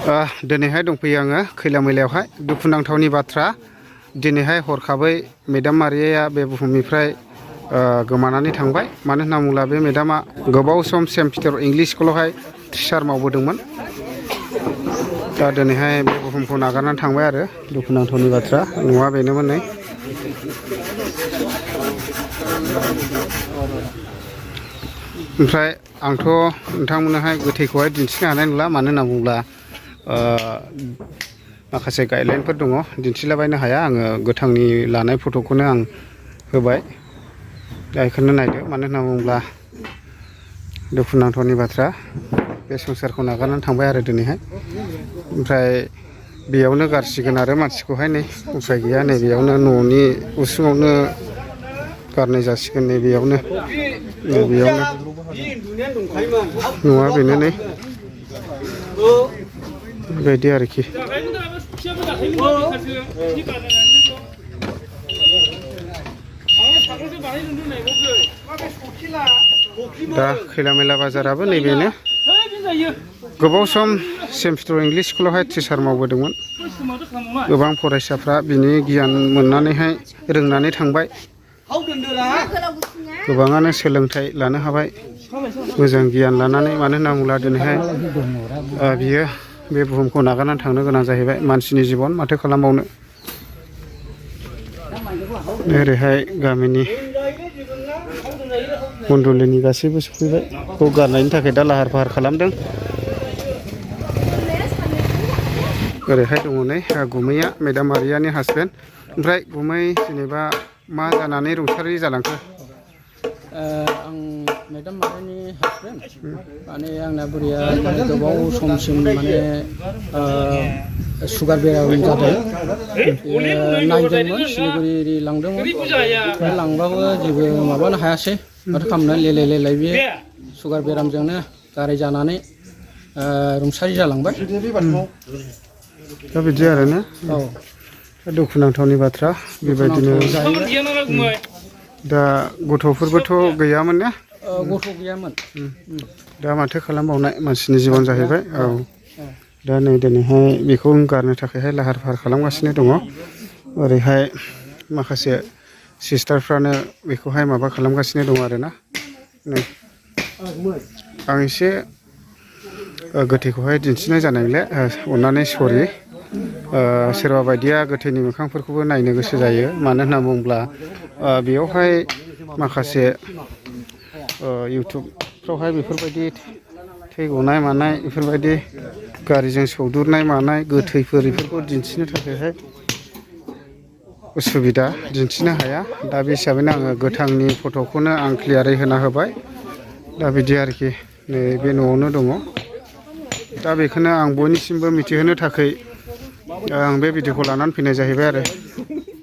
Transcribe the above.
दिनैहाय दंफैयो आङो खैला मैलायावहाय दुखुनांथावनि बाथ्रा दिनैहाय हरखाबै मेडाम मारियाया बे बुहुमनिफ्राय गोमानानै थांबाय। मानो होनना बुङोब्ला बे मेडामा गोबाव सम सेन्ट पिटार इंलिश स्कुलावहाय टिचार मावबोदोंमोन। दा दिनैहाय बे बुहुमखौ नागारनानै थांबाय आरो दुखुनांथावनि बाथ्रा नङा बेनोमोन नै ओमफ्राय आंथ' नोंथांमोननोहाय गोथैखौहाय दिन्थिनो हानाय नंला। मानो होनना बुङोब्ला माखासे गाइडलाइनफोर दङ दिन्थिलाबायनो हाया। आङो गोथांनि लानाय फट'खौनो आं होबाय। दा बेखौनो नायदो। मानो होनना बुङोब्ला दुखुनांथावनि बाथ्रा बे संसारखौ नागारनानै थांबाय आरो दिनैहाय। ओमफ्राय बेयावनो गारसिगोन आरो मानसिखौहाय नै उफाय गैया। नै बेयावनो न'नि उसुङावनो गारनाय जासिगोन। नै बेयावनो नङा बेनो नै बेबायदि आरोखि। दा खैला मैला बाजाराबो नैबेनो। गोबाव सम सेन्ट पिटार इंलिश स्कुलावहाय टिचार मावबोदोंमोन। गोबां फरायसाफ्रा बिनि गियान मोननानैहाय रोंनानै थांबाय। गोबाङानो सोलोंथाइ लानो हाबाय मोजां गियान लानानै। मानो होनना बुङोब्ला दिनैहाय बियो बे बुहुमखौ नागारनानै थांनो गोनां जाहैबाय। मानसिनि जिबन माथो खालामबावनो। ओरैहाय गामिनि मण्डलिनि गासैबो सफैबाय। बेखौ गारनायनि थाखाय दा लाहार फाहार खालामदों। ओरैहाय दङ नै गुमैया मेडाम मारियानि हासबेन्ड। ओमफ्राय गुमै जेनेबा मा जानानै रुंसारि जालांखो? आं मेडाम मारियानि हासबेन्ड माने आंना बुरैया गोबाव समसिम माने सुगार बेराम जादों। नायदोंमोन सिलिगुरि लांदोंमोन। लांबाबो जेबो माबानो हायासै। माथो खालामनो लेलाय लेलाय बे सुगार बेरामजोंनो गाराय जानानै रुंसारि जालांबाय। दा बिदि आरोना। औ दुखुनांथावनि बाथ्रा बेबायदिनो जाहैबाय। दा गथ'फोरबोथ' गैयामोन ना? गथ' गैयामोन। दा माथो खालामबावनाय मानसिनि जिबन जाहैबाय। औ दा नै दिनैहाय बेखौ गारनो थाखायहाय लाहार फाहार खालामगासिनो दङ। ओरैहाय माखासे सिस्टारफ्रानो बेखौहाय माबा खालामगासिनो दङ आरोना। नै आं एसे गोथैखौहाय दिन्थिनाय जानायलाय अननानै सरि। सोरबा बायदिया गोथैनि मोखांफोरखौबो नायनो गोसो जायो। मानो होनना बुङोब्ला बेयावहाय माखासे इउटुबफ्रावहाय बेफोरबायदि थै गनाय मानाय बेफोरबायदि गारिजों सौदुरनाय मानाय गोथैफोर बेफोरखौ दिन्थिनो थाखायहाय उसुबिदा दिन्थिनो हाया। दा बे हिसाबैनो आङो गोथांनि फट'खौनो आं क्लियारै होना होबाय। दा बिदि आरोखि नै बे न'आवनो दङ। दा बेखौनो आं बयनिसिमबो मिथिहोनो थाखाय आं बे भिडिअखौ लानानै फैनाय जाहैबाय आरो।